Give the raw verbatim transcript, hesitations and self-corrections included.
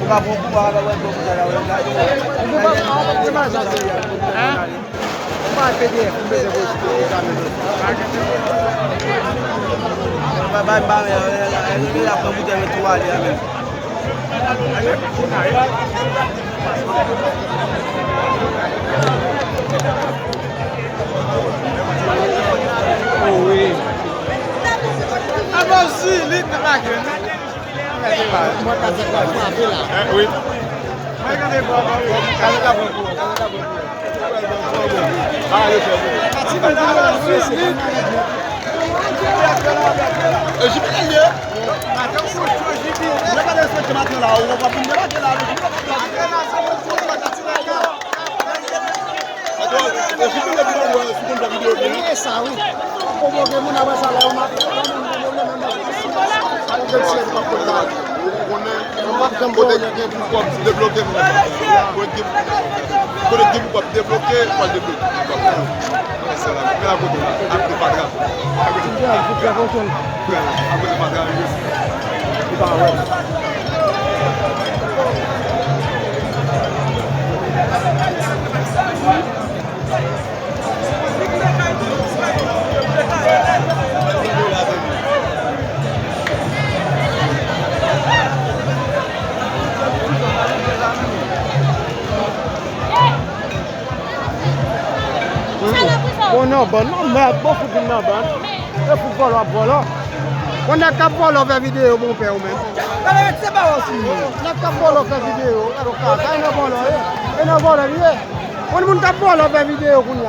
Pa bon kou, pa bon kou, pa bon kou. Hein? Ou pa P D F, ou bezwen voye sou P D F. Ba, ba, ba, men, men, men, men, la pran boutèy, men tou ale, men. Oh, wi. Alò, Zili, te pa jwenn. Mwen ka fè kwa frape la. Eh, wi. Mwen ka fè kwa frape. Kale ka pran kou. Kale ka pran kou. E J P L ye. Yo pa respekte maten la, ou pa vin debake la. Atò, e J P L ye ki pa wè si konn fè videyo byen. Li ye sa, wi. Konvoke moun apre sa, lè yo maten, yo menm gen pwoblèm, menm nan. Sa yo te tire pou pa pran la. Ou konnen, kote gen pou kòb debloke, kote gen, kote gen pou kòb debloke, fò l debloke. Fò l debloke. Fè la, fè la kote la. Ak de fatra. Ak de fatra. Ak de fatra, wi. Li pa wè. Bon, nan bann, non, mèd, bon, fout vin nan bann. E fout vòlò ap vòlò. Bon, nèg k ap vòlò fè videyo, bonpè, ou menm. Gade, se pa wè si. Nèg k ap vòlò fè videyo, gade, ou ka, sa e nan vòlò, e. E nan vòlò, li ye. Bon, moun k ap vòlò fè videyo kounye a.